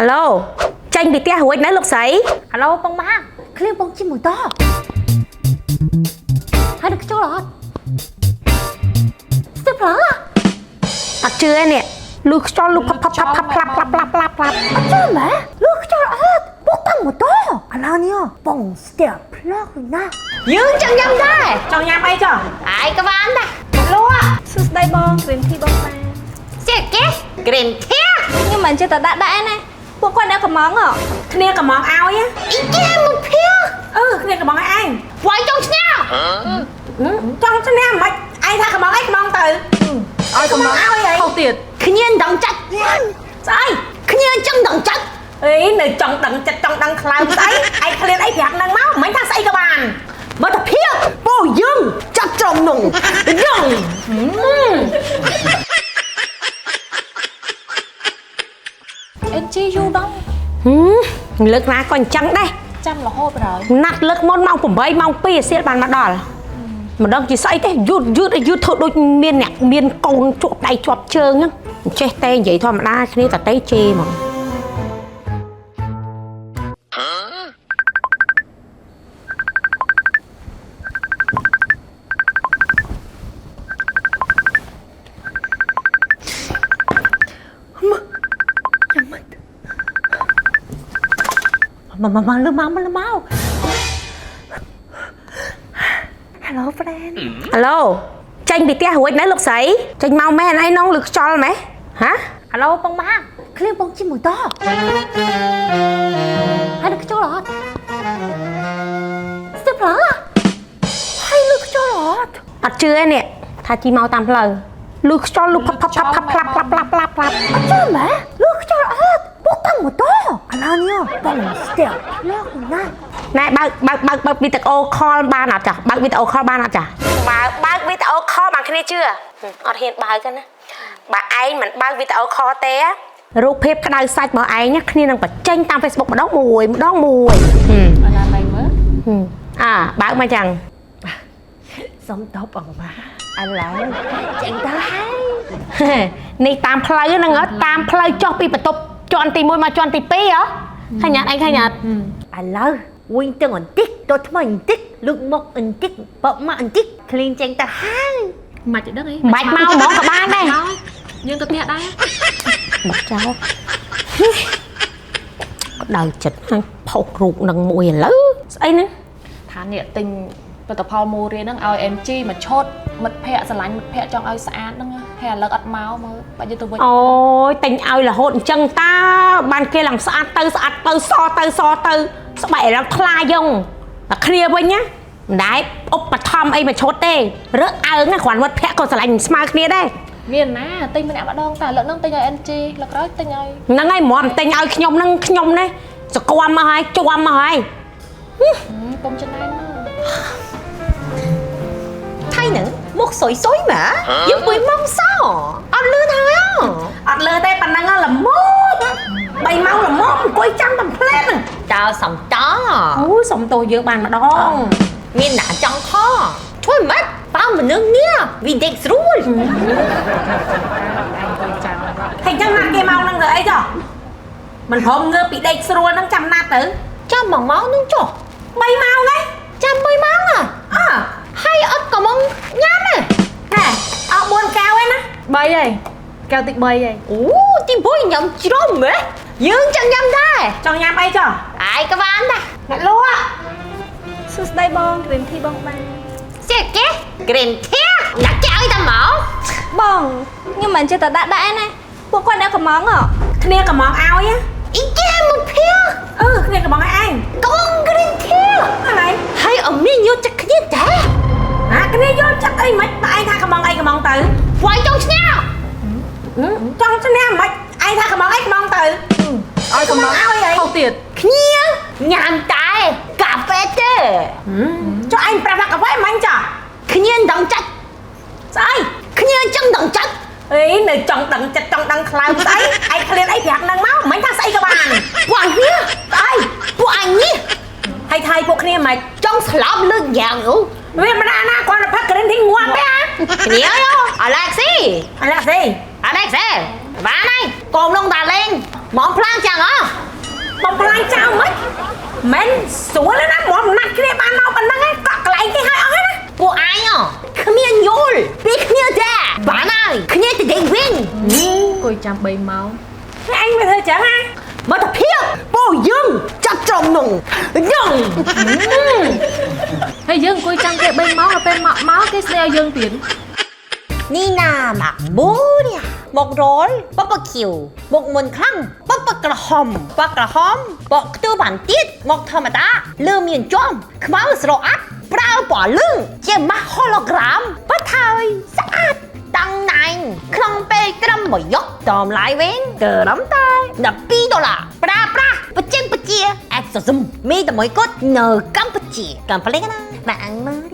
អាឡូចេញពីផ្ទះរួចនៅលោកស្រី អាឡូបងម៉ាឃ្លៀងបងជិះម៉ូតូហើយនឹកចូលអត់ស្ទើរផ្លូវ អត់ជឿទេនេះលឺខ្យល់លឺផាប់ផាប់ផាប់ផាប់ផ្លាប់ផ្លាប់ផ្លាប់ផ្លាប់ផ្លាប់ អត់ជឿមែនលឺខ្យល់អត់បងតាំងម៉ូតូឥឡូវនេះបងស្ទើរផ្លូវណាយើងចង់ញ៉ាំដែរ ចង់ញ៉ាំអីចុះ អាយក៏បានដែរលក់ សួស្តីបង green tea បងប៉ា ចេះគេ green tea ខ្ញុំមិនចេះតែដាក់ដែរណាពួកគាត់អ្នកកំងហ៎ គ្នាកំងឲ្យ អ៊ីគេមកភៀ អឺគ្នាកំងឲ្យឯង វាយចង់ឈ្នះ ចង់ឈ្នះមិនឯងថាកំងអីកំងទៅ ឲ្យកំង ឲ្យអី ខុសទៀត គ្នាដងចាច់ ស្អី គ្នាចង់ដងចាច់ អីនៅចង់ដឹងចិត្តចង់ដឹងខ្លោចស្អីឯងឃ្លានអីប្រាប់នឹងមកមិនថាស្អីក៏បាន មកតាភៀពោយើងចាប់ត្រង់នងរង អេនជីយូរដល់ ហឹមលើកណាក៏អញ្ចឹងដែរ ចាំរហូតបណ្ដោយ ណាត់លើកមុនម៉ោង8ម៉ោង2អាសៀលបានមកដល់មិនដឹងជាស្អីទេយឺតយឺតយឺតធ្វើដូចមានអ្នកមានកូនជាប់ដៃជាប់ជើងហ្នឹងមិនចេះទេនិយាយធម្មតាគ្នាតតែជេរហ្មង មកមកមកលឺមកមកលឺមក Hello friend អាឡូចេញពីផ្ទះរួចនៅលោកស្រីចេញមកមែនអីនងឬខ្យល់ម៉េះហ៎ អាឡូបងម៉ាឃ្លៀងបងជិះម៉ូតូហើយនឹកចូលអត់ស្ទើរផ្លូវហើយលឺខ្យល់អត់ អត់ជឿទេនេះថាជីមកតាមផ្លូវលឺខ្យល់លឺផាប់ផាប់ផាប់ផាប់ផ្លាប់ផ្លាប់ផ្លាប់ផ្លាប់ផ្លាប់ អត់ជឿមែនលឺខ្យល់អត់បងតាំងម៉ូតូឥឡូវនេះបងស្ទើរផ្លូវណា ណែបើកបើកបើកបើកវីដេអូខលបានអត់ចាបើកវីដេអូខលបានអត់ចាបើបើកវីដេអូខលបានគ្នាជឿអត់ហ៊ានបើកទេណាបើឯងមិនបើកវីដេអូខលទេរូបភាពក្តៅសាច់របស់ឯងណាគ្នានឹងបញ្ចេញតាម Facebook ម្ដងមួយម្ដងមួយហឹម អណាមិនមើល ហឹមអាបើកមកចឹង សុំតបបងម៉ាឥឡូវចេញទៅហើយ នេះតាមផ្លូវហ្នឹងហ៎តាមផ្លូវចុះពីបន្ទប់ជាន់ទី1មកជាន់ទី2ហ៎ឃើញអត់ឯងឃើញអត់ ឥឡូវវិញទៅបន្តិចទៅថ្មីបន្តិចលុកមកបន្តិចបកមកបន្តិចឃ្លៀងចេញទៅហើយ មិនដឹងអី មិនបាច់មកហ្មងក៏បានដែរ យើងទៅផ្ទះដែរ បាត់ចោលក្តៅចិត្តហើយផុសរូបនឹងមួយឥឡូវស្អីហ្នឹង ថាអ្នកទិញផលិតផលមូរៀនហ្នឹងឲ្យ MG មកឈុតមិត្តភ័ក្តិស្រឡាញ់មិត្តភ័ក្តិចង់ឲ្យស្អាតហ្នឹងហើយឥឡូវអត់មកមើលបាច់យើងទៅវិញ អូយទិញឲ្យរហូតអញ្ចឹងតាបានគេឡើងស្អាតទៅស្អាតទៅសទៅសទៅស្បែកឡើងថ្លាយងតែគ្នាវិញណាមិនដែរឧបត្ថម្ភអីមកឈុតទេរើសអើងណាគ្រាន់មិត្តភក្តិក៏ស្រឡាញ់មិនស្មើគ្នាដែរ មានណាទិញម្នាក់ម្ដងតែលើកហ្នឹងទិញឲ្យ NG លើកក្រោយទិញឲ្យ ហ្នឹងហើយហ្មងទិញឲ្យខ្ញុំហ្នឹងខ្ញុំនេះសកមមកហើយជាប់មកហើយ កុំចំណែនមើល ថៃហ្នឹងមុខសុយសុយម៉ាយើងពុយម៉ងសអត់លឿនហើយ អត់លើទេប៉ុណ្ណឹងល្មម3ម៉ោងល្មមអង្គុយចាំតែផ្លែតហ្នឹង តើសំត អូយសុំទោសយើងបានម្ដង មានណាចង់ខជួយមិនបើមនុស្សនេះវាដេកស្រួល ហើយចឹងណាត់គេមកហ្នឹងទៅអីចុះមិនព្រមងើបពីដេកស្រួលហ្នឹងចាំណាត់ទៅ ចាំមួយម៉ោងនឹងចុះ 3ម៉ោងហ៎ ចាំ3ម៉ោងហ៎ អើ ហើយអត់ក៏មកញ៉ាំទេ ហែអស់4កែវឯណា 3ហើយកែវទី3ហើយ អូទី1ញ៉ាំជ្រុំហ៎យើងចង់ញ៉ាំដែរ ចង់ញ៉ាំអីចុះ អាយក៏បានដែរ អ្នកលក់ សួស្តីបង green tea បងប៉ា ចេះគេ green tea ដាក់ចៅតែមក បងខ្ញុំមិនចេះតែដាក់ដែរណាពួកគាត់អ្នកកំងហ៎ គ្នាកំងឲ្យហ៎ អ៊ីគេមកភៀ អឺគ្នាកំងឲ្យឯង កង green tea ហ្នឹងហើយ ហើយអមីយកចិត្តគ្នាដែរ អាគ្នាយល់ចិត្តអីមិនបើឯងថាកំងអីកំងទៅ វាយចង់ឈ្នះ ចង់ឈ្នះមិនឯងថាកំងអីកំងទៅ ឲ្យកំង ឲ្យអី ខុសទៀត គ្នាញ៉ាំតែកាហ្វេទេ ចុះឯងប្រាប់ថាកាហ្វេមិញចុះ គ្នាដងចាច់ ស្អី គ្នាចង់ដងចាច់ អីនៅចង់ដឹងចិត្តចង់ដឹងខ្លោចស្អីឯងឃ្លានអីប្រាប់នឹងមកមិនថាស្អីក៏បាន ពួកអញនេះ ស្អី ពួកអញនេះ ហើយថៃពួកគ្នាមិន ចង់ស្លាប់លើកយ៉ាងអូ វាមិនណាណាគាត់ទៅផឹកក្រិនធីងាប់ទេអា គ្នាយោអាឡែកស៊ី អាឡែកស៊ី អាឡែកស៊ីបានហើយកុំលងតាលេង មកផ្លាំងចាំងអ បំផ្លាញចោលមិនមិនស្រួលទេណាមកណាត់គ្នាបានមកប៉ុណ្ណឹងឯងកក់កន្លែងគេឲ្យអស់ហើយណា ពួកឯងគ្មានយល់ពីគ្នាទេបានហើយគ្នាទៅដេកវិញ អង្គុយចាំ3ម៉ោង អញមិនធ្វើចឹងណា មកទៅភាពពួកយើងចាប់ត្រង់នងញង ហើយយើងអង្គុយចាំគេ3ម៉ោងដល់ពេលមកមកគេស្នេហ៍ឲ្យយើងទៀត នេះណាមកបូនេះមករលបបខៀវមកមុនខ្លាំងបបក្រហមបក្រហមបកខ្ទូបានទៀតមកធម្មតាលឺមានជាំខ្មៅស្រអាប់ប្រើពណ៌លឿងជាម៉ាស់ hologram បាត់ហើយស្អាតតាំងណែងក្នុងពេលត្រឹមមួយយប់តម្លៃវិញត្រឹមតែ12ដុល្លារប្រើប្រាស់បច្ចេកវិទ្យាអេសសុំមីតែមួយគត់នៅកម្ពុជាកម្ពុជាណាបាទអញមើល